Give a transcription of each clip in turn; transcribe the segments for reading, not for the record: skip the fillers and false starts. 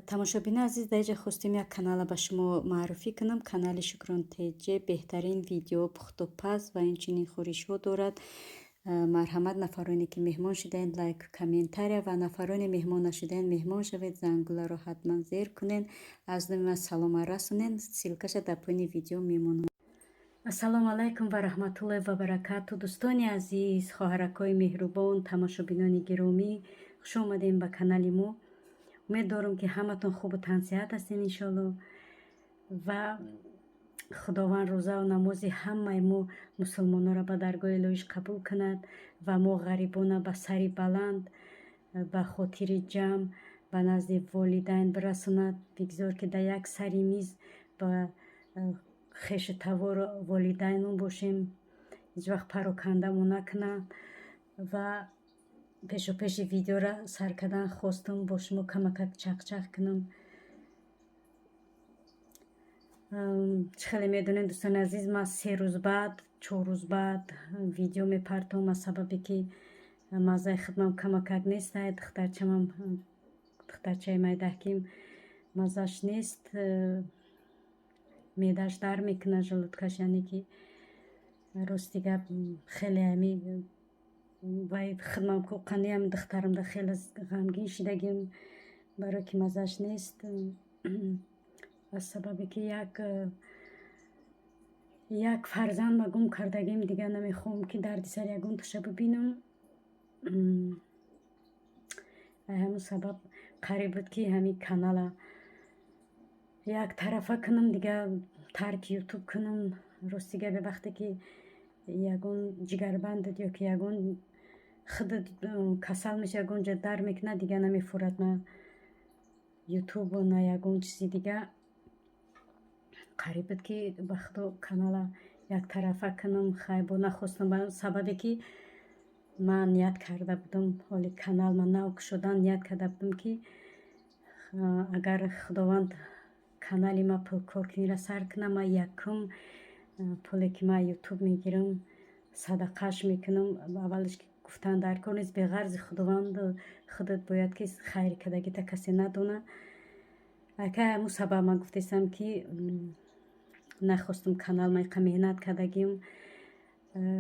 Тамошобини азиз, дар инҷа хостем як канала ба шумо маърифӣ кунам. Канали Шукрон ТЖ беҳтарин видео, пухтупаз ва инчунин хӯришҳо дорад. Марҳамат, нафароне ки меҳмон шудаед, лайк, комментария, ва нафароне меҳмон нашудаед, меҳмон шавед, зангуларо ҳатман зер кунед. Аз номи ман салома расонед, ссылкаша дар поёни видео мемонам. Ассалому алайкум ва раҳматуллоҳи ва баракату, дӯстони азиз, хоҳаракҳои меҳрубон, тамошобинони гиромӣ, хуш омадем ба канали мо. Умед дорам, ки ҳаматон хубу тансиҳат ҳастед, иншоалло, ва Худованд рӯзаву намози ҳамаи мо мусулмононро ба даргоҳи илоҳиш қабул кунад ва мо ғарибона ба сари баланд, ба хотири ҷамъ ба назди волидайн бирасонад. Бигзор, ки дар як сари миз ба хешу тавору волидайнмон бошем, ҳеҷ вақт парокандамо накунад. Ва пешопеши видеоро сар кардан хостам бо шумо камакак чақчақ кунам. Чӣ хеле медонед, дӯстони азиз, ман 3 рӯз баъд, 4 рӯз баъд видео мепартом, аз сабабе ки маззаи худмам камакак нест, духтарчамам, духтарчаи майдаҳким, маззаш нест, меъдаш дар мекунад, желудкаш, яъне ки рости гап, хеле ами вай худмам қаниам, духтарамда хеле ғамгин шидагим, барое ки маззаш нест, аз сабабе ки як фарзанд ма гум кардагим. Дигар намехоҳам, ки дарди сари ягонташа бибинам. Ҳамун сабаб қариб буд, ки ҳамин канала як тарафа кунам, дигар тарки Ютуб кунам. Рости гапе, вақте ки ягон ҷигарбандат ё ки ягон худат касал меша, ягон ҷо дар мекунад, дигар намефурад на Ютубу, на ягон чизи дигар. Қариб буд, ки ба худо канала яктарафа кунам. Хай, бо нахостам, ба сабабе ки ман ният карда будам, ҳоли канал ман нав кушодан ният карда будам, ки агар Худованд канали ма пулкоркуниро сар кунам, ман якум пуле ки ман Ютуб мегирам, садақааш мекунам. Аввалаш гуфтан дар кор нест, беғарзи Худованд худат бояд, ки хайри кардагита касе надона. Ака, ҳамун сабаб ман гуфтаистам, ки нахостам канал ма иқа меҳнат кардагим.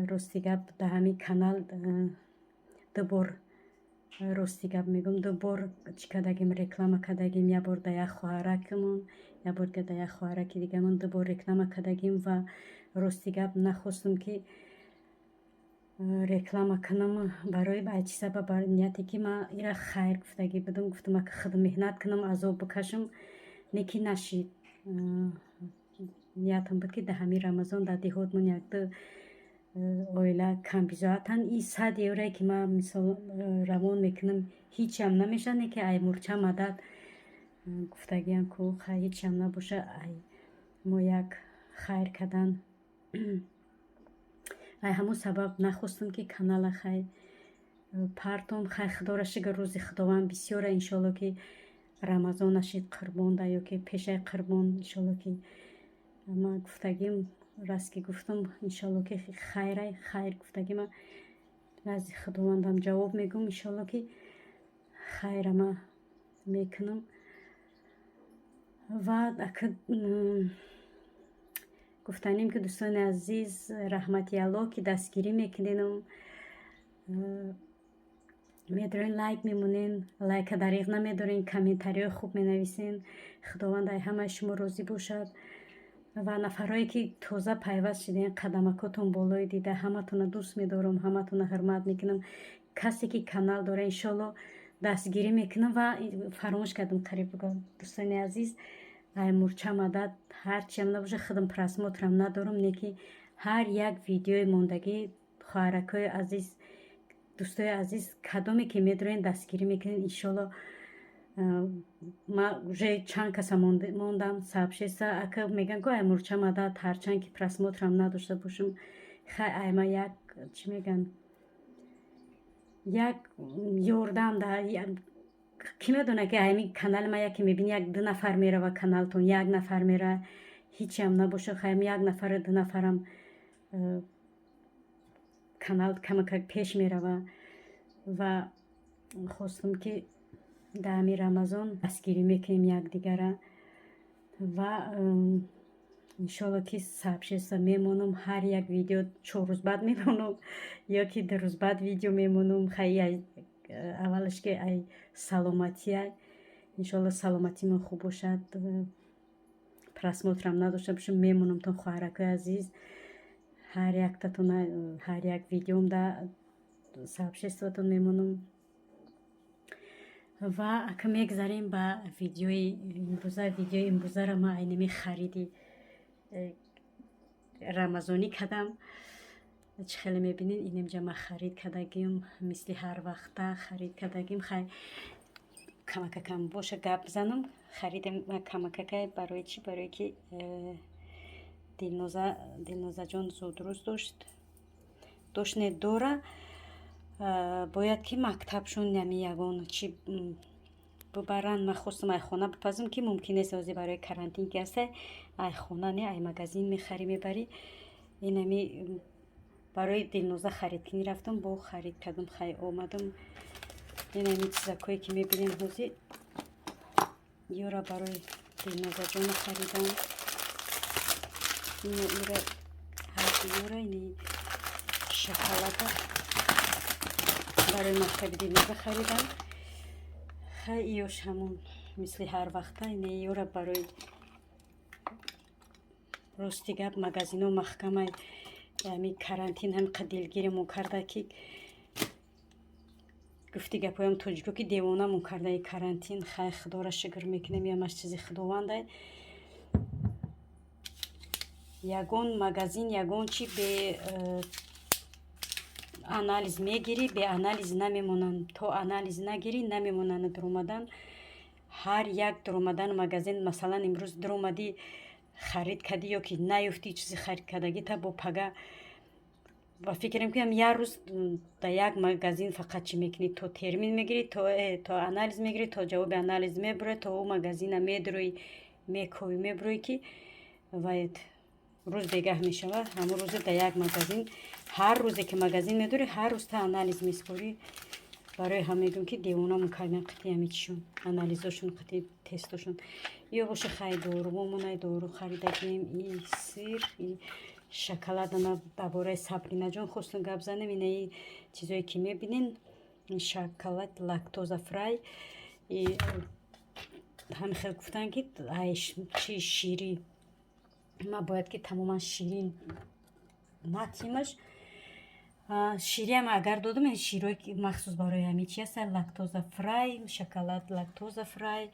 Рости гап, дар ҳамин канал ду бор, рости гап мегӯям, ду бор чӣ кардагим, реклама кардагим. Як бор дар як хоҳаракамон, як бор дар як хоҳараки дигамон, ду бор реклама кардагим. Ва рости гап, нахостам, ки реклама кунам. Барои ба чӣ сабаб? Нияте ки ман ира хайр гуфтагӣ будам, гуфтам, ака худам меҳнат кунам, азоб бикашам, не ки нашид. Ниятам буд, ки дар ҳамин Рамазон дар деҳотмон якду оила камбизоатанд. И 100 еврое ки ман мисол равон мекунам, ҳичам намешавад, не ки ай мурча мадад гуфтагиам ку. Хай, ҳичам набоша, ай мо як хайр кардан. Ай ҳамун сабаб нахостам, ки канала хай партом. Хай, Худоро шукр, рӯзи Худованд бисёра. Иншоалло, ки Рамазон нашид, Қурбонда ё ки пешаи Қурбон, иншоалло, ки ман гуфтагим, раст ки гуфтам, иншоалло, ки хайрай, хайр гуфтагима назди Худовандам ҷавоб мегӯм. Иншоалло, ки хайра ма мекунам. Ва гуфтанем, ки дӯстони азиз, раҳмати Аллоҳ, ки дастгирӣ мекунедам, медорен, лайк мемонен, лайка дариғ намедорен, комментариҳои хуб менависен. Худованд ай ҳамаи шумо розӣ бошад. Ва нафарҳое ки тоза пайваст шудем, қадамакотон болои дида, ҳаматонро дӯст медорам, ҳаматонро ҳурмат мекунам. Касе ки канал дора, иншоалло, дастгирӣ мекунам. Ва фаромӯш кардам қариб бигӯям, дӯстони азиз, ай мурча мадад, ҳарчиам набошад, худам просмотрам надорам, не ки ҳар як видеои мондагӣ, хоҳаракҳои азиз, дӯстои азиз, кадоме ки медорен, дастгирӣ мекунед, иншоалло. Ма уже чанд каса мондам сообщество, ака мегӯянд ку, ай мурча мадад, ҳарчанд ки просмотрам надошта бошам, хай, ай ма як, чӣ мегӯянд, як ёрдам да. Кӣ медонад, ки ҳамин канали ма яке мебини, як ду нафар мерава каналтон, як нафар мера, ҳичиам набошад, хайм як нафару ду нафарам канал камакак пеш мерава. Ва хостам, ки Дар ҳамин Рамазон дастгирӣ мекунем якдигара ва иншолло, ки сообщество мемонам. Ҳар як видео 4 рӯз баъд мемонам ё ки 2 рӯз баъд видео мемонам. Хай, аввалаш ки ай саломатия. Иншолло, саломатимон хуб бошад, просмотрам надошта бошам, мемонамтон, хоҳаракои азиз. Ҳар яктатона, ҳар як видеомда сообществотон мемонам. Ва ака, мегзарем ба видеои имрӯза. Видеои имрӯзаро ман айнами хариди рамазонӣ кардам. Чӣ хеле мебинед, инамҷа ман харид кардагим, мисли ҳар вақта харид кардагим. Хай, камакакам боша, гап бизанам. Харидем камакакай. Барои чӣ? Барое ки Дилноза, Дилнозаҷон зудрӯз дошт, не, дора. Бояд ки мактабшон ями ягон чӣ бубаранд. Ман хостам ай хона бипазам, ки мумкин нест ҳозир барои карантин ки ҳаста, ай хона не, ай магазин мехарӣ, мебарӣ. Инами барои Дилноза харидкунӣ рафтам, бо харид кардам. Хай, омадам, инами чизакое ки мебинем ҳозир, ёра барои Дилнозаҷона харидам. Ира ҳардуёра, ини шоколада барои мактаби Дилноза харидам. Хай, иёш ҳамун мисли ҳар вақта. Ини ёра барои, рости гап, магазино маҳкамай. Ами карантин ҳамиқа дилгиримон карда, ки гуфти гапҳоям тоҷико, ки девонамон кардаи карантин. Хай, Худоро шукр мекунем, ямаш чизи Худовандай. Ягон магазин, ягон чи бе анализ мегирӣ, бе анализ намемонанд. То анализ нагирӣ, намемонанд дуромадан. Ҳар як дуромадан магазин, масалан, имрӯз дуромадӣ, харид кардӣ ё ки наёфтӣ чизи харид кардагита, бо пага ба фикрам, ки як рӯз дар як магазин фақат чӣ мекунӣ? То термин мегирӣ, то анализ мегирӣ, то ҷавоби анализ мебурӣ, то ӯ магазина медурӯӣ, мековӣ, мебурӯӣ, ки вай рӯз бегаҳ мешавад. Ҳамон рӯзе дар як магазин, ҳар рӯзе ки магазин медорӣ, ҳар рӯз та анализ меспорӣ. Барои ҳам мегӯям, ки девонамон кардан қити ҳами чишон, анализошон, қити тестошон. Ё боша, хай, дорувомонай, дору харидагем, и сыр, и шоколадана. Дар бораи Сабринаҷон хостум гап занем. Инаи чизое ки мебинен, шоколад лактоза-фрай. Ҳамин хел гуфтанд, ки ай чи ширӣ ма бояд ки тамоман ширин натимаш. Шириам агар додам, широе ки махсус барои ҳамин чи аст, лактоза-фрай, шоколад лактоза-фрай,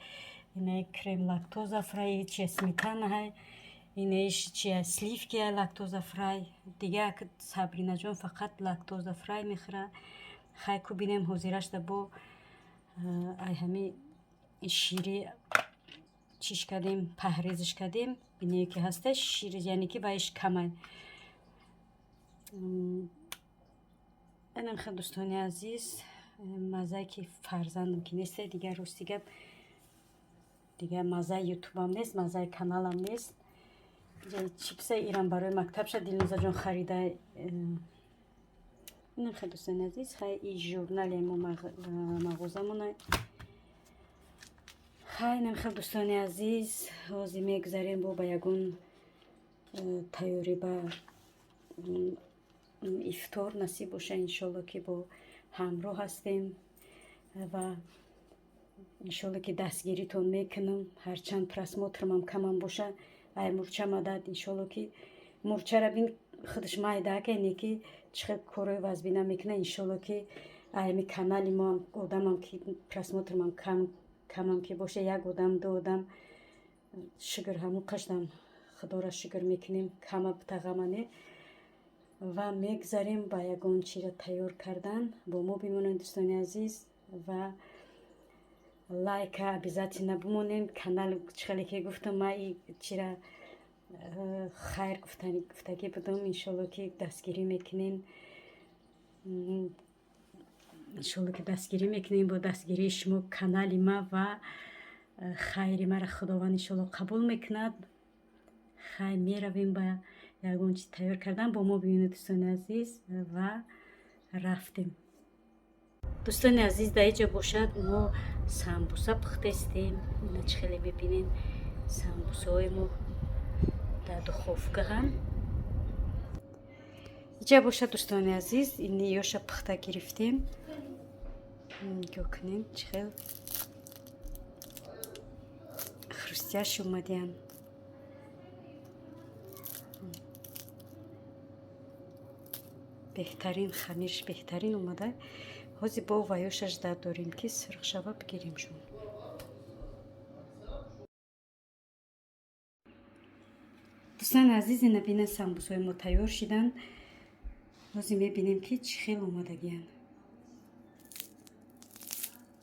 инаи крем лактоза-фрай, чи сметанаҳай, инаиш чи сливки лактоза-фрай. Дига Сабринаҷон фақат лактоза-фрай мехӯрад. Хай, ку бинем, ҳозирашда бо ай ҳами шири чиш кардем, паҳрезиш кардем. Инае ки ҳаста шир, яъне ки вайш камай. Инам хел, дӯстони азиз, маззае ки фарзандам ки несте дигар, рости гап, дигар маззаи ютубам нест, маззаи каналам нест. Чипса ирам барои мактабша Дилнозаҷон харида. Инам хел, дӯстони азиз. Хай, и журнали мо мағозамона. Хай, инам хел, дӯстони азиз. Ҳозир мегузарем бо ба ягон тайёрӣ ба ифтор. Насиб боша, иншолло, ки бо ҳамроҳ ҳастем ва иншолло, ки дастгиритон мекунам. Ҳарчанд просмотрмам камам боша, ай мурча мадад. Иншолло, ки мурчара бин, худаш майдаака, не ки чӣ хел корҳои вазбина мекунад. Иншолло, ки аями канали моам одамам ки просмотрмам камам ки боша, як одам, ду одам, шукр, ҳамун қашдам Худоро шукр мекунем. Кама бутағама не. Ва мегзарем ба ягон чиза тайёр кардан. Бо мо бимонед, дӯстони азиз, ва лайка обязательно бимонем. Канал, чӣ хеле ки гуфтам, ма и чира хайр гуфтагӣ будам. Иншолло, ки дастгирӣ мекунем, иншолло, ки дастгирӣ мекунем. Бо дастгирии шумо канали ма ва хайри маро Худованд, иншолло, қабул мекунад. Хай, меравем ба ягон чиз тайёр кардан. Бо мо бимонед, дӯстони азиз, ва рафтем. Дӯстони азиз, дар иҷо бошад, мо самбуса пухтестем. Ина чӣ хеле мебинед, самбусаҳои мо дар духовкаҳам. Иҷа бошад, дӯстони азиз, ини ёша пухта гирифтем. Нигоҳ кунед, чӣ хел хрустящий омадиянд. Беҳтарин хамирш беҳтарин омада. Ҳозир бо ваёшаш дар дорем, ки сирх шава, бигиримшон. Дӯстони азиз, ина бинед, самбусҳои мо тайёр шиданд. Ҳозир мебинем, ки чӣ хел омадагиянд.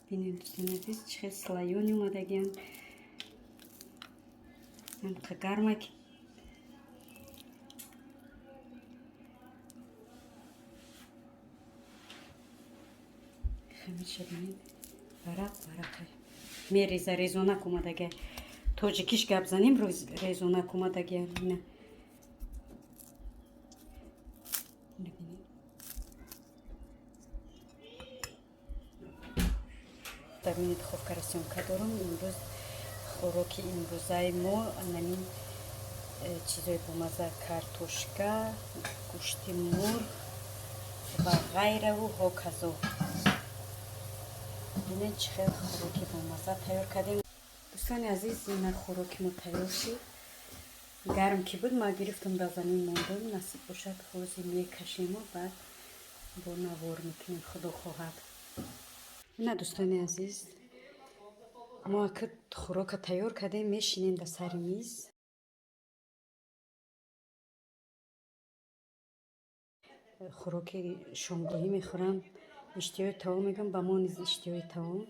Бинед, дӯстони азиз, чӣ хел слоёный омадагиянд. Ҳамқа гарма ки хамирша бинед, варақ варақа мереза, резонак омадагия. Тоҷикиш гап занем, резонак омадагия. Ина бинед, даруни духовкаро съёмка дорум. Имрӯз хӯроки имрӯзаи мо анамин чизои бомаза: картошка, гӯшти мурғ ва ғайраву ҳоказо. Бинед, чӣ хел хӯроки бомаза тайёр кардем. Дӯстони азиз, ина хӯроки мо тайёр шид. Гарм ки буд, ма гирифтам, дар замин мондум. Насиб бошад, ҳозир мекашему, баъд бо навор мекунем, худо хоҳад. Ина, дӯстони азиз, мо ака хӯрока тайёр кардем, мешинем дар сари миз. Хӯроки шомгоҳӣ мехӯрам. Иштиҳои таом мегӯям, ба мо низ иштиҳои таом.